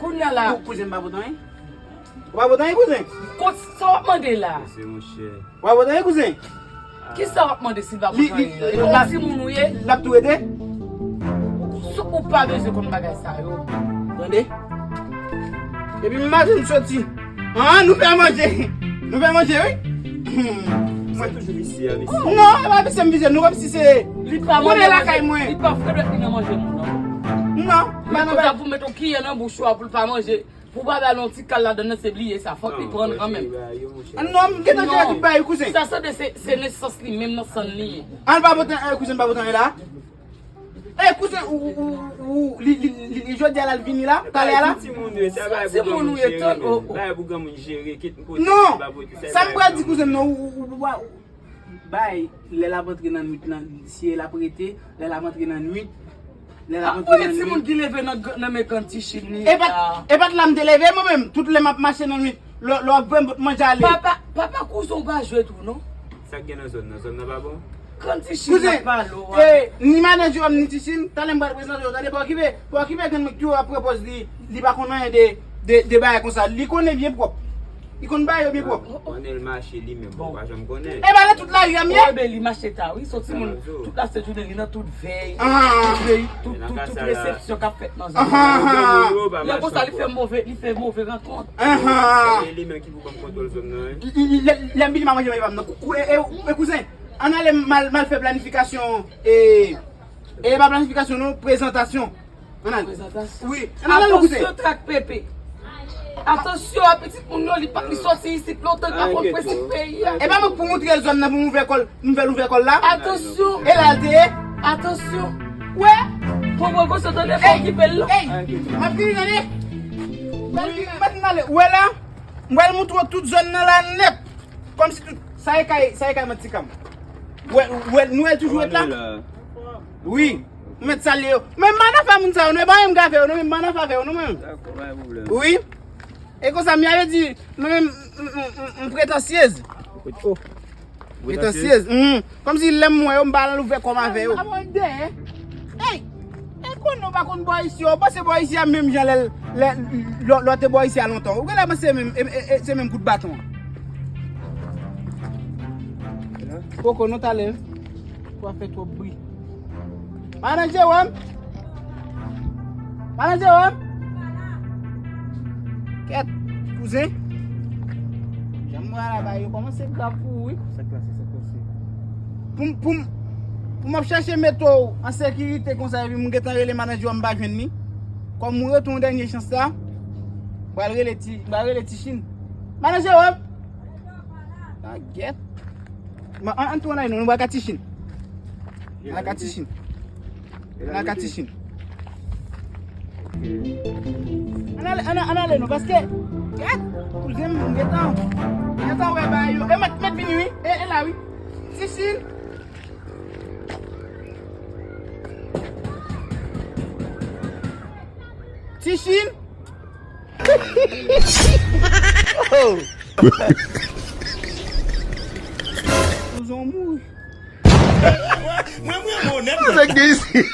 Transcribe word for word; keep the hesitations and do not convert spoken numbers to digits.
Kounye a la. Kou-, kouzen m pa pote anyen? Ou pa pote anyen, kouzen? Kot sa w ap mande la? Mesye, monchè. Ou pa pote anyen, kouzen? Kisa w ap mande si l pa pote anyen? Li, li, li, li, li pa timoun ou ye? L ap tou rete? Sou ou pa bezwen konn bagay sa yo. Tande? Epi maten m soti. Ah, nou fè manje. Nou fè manje, wi. Mwen toujou visye a, visye. Non, e pa visye m visye. Nou wè si se. Li pa manje, lakay mwen. Li pa fè dwèt li nan manje moun, non. Non, pa nan bagay. Pou met yon kiyè nan bouch ou a pou l pa manje. Pou pa ba l yon ti kal ladann nan, se bliye sa. Fòk li pran kanmenm. Non, m gentan jere tout bagay, kouzen. Sa sanble se, se nesans li menm nan sann li ye. An pa pote, eh, kouzen pa pote anyen la. Eh, kouzen, ou, ou, ou, ou, li, li, li, li, jodi a la, l vini la, talè a la. Timoun ou ye, se bagay pou granmoun jere, menm. Bagay pou granmoun jere, kit m pote, kit m pa pote, se bagay pou granmoun jere. Non, sa m pral di kouzen m nan, ou, ou, ou, ou, ou, bay, lè l ap antre nan nwit lan, si l ap rete, lè l ap antre nan nwit, lè l ap antre nan nwit. Timoun ki leve nan, nan men grann ti Chin li. E pa, e pa t la m te leve mwen menm, tout lè m ap mache nan nwit, lè, lè w ap voye m pot manje ale. Papa, papa kouzen w pa jwe tou, non? Sa k gen nan zòn nan? Zòn nan pa bon? Grann ti Chin nan pale w. Kouzen, eh, ni madan Jewòm, ni ti Chin, talè m pral prezante w, tande, pa okipe, pa okipe grann mwen ki toujou ap pran pòz li, li pa konn anyen de, de, de bagay konsa. Li konnen byen pwòp. Li konn bagay yo byen pwòp. Konnen l mache li menm, ou pa janm konnen. E pa nan tout lari a m ye. Bon, e ben, li mache ta, wi. Soti moun, tout la sent jounen, li nan tout vèy, tout, tout, tout resepsyon k ap fèt nan zòn nan. Lè konsa, li fè move, li fè move rankont. E li menm ki pou ban m kontwòl zòn nan, wi. Lè, lè m vini, m a manje, manje pa m nan. Kou-, kou-, e, e, e, kouzen, ann ale m al, m al fè planifikasyon, e, e pa planifikasyon, non, prezantasyon. Ann al. Prezantasyon. Wi. Ann al, ann al, kouzen. Atansyon, Trak Pepe. Atansyon a pitit moun yo, li pa, li soti isit lontan, li pa konn prensip peyi a. E pa mwen k pou montre l zòn nan pou m ouvè kò l, m fè l ouvè kò l la. Atansyon. E la l te ye. Atansyon. Wè. Pran prekosyon, tande, fò okipe l, non. Ey, m ap vini, tande. M ap vini, m ap vini ale. Wè la, m pral montre w tout zòn nan la nèt. Kòmsi tout, sa e kay, sa e kay Manti Kam. Wè, wè, nou wè l toujou ret la? Wi. Ou mèt salye yo. Men m pa nan afè moun sa yo, non, e pa mwen menm k ap fè yo, non, men m pa nan afè avè yo, non, mwen menm. Dakò, pa gen pwoblèm. Wi. E konsa, m ap di, mwen menm, m, m, m, m pretansyez. Oh. Pretansyez. Mhm. Kòmsi lè m wè yo, m pa al ouvè kò m avè yo. A mwen dèyè. Ey! E konnen w pa konn bò isi, w panse bò isi a menm jan lè, lè, lè, lè w te bò isi a lontan. Ou genlè panse se menm, e, e, e, se menm kout baton an. Poko, non, talè. Ou ap fè twòp bri. Madan Jewòm! Madan Jewòm! Kèt, kouzen. Jan m wè a la, bagay yo kòmanse grav pou ou, wi. Sa k pase, sa k pase? Pou m, pou m, pou m ap chache mete w an sekirite konsa, epi m gentan rele madan Jewòm, m pa jwenn li. Kòm ou rete yon dènye chans la, m pral rele ti, m pral rele Ti Chin. Madan Jewòm! Ah, gèt. An, an, an tounen, nou, nou pral ka Ti Chin. Nou pral ka Ti Chin. Nan ka Ti Chin. Ann ale, ann, ann ale non, paske, gad, kouzen m, m gentan, m gentan wè bagay yo. E mwen Ah wi. Ti Chine. Ti Chine. Oh. Zon mouri. Mwen, mwen, mwen, onèt. Sa k gen isi?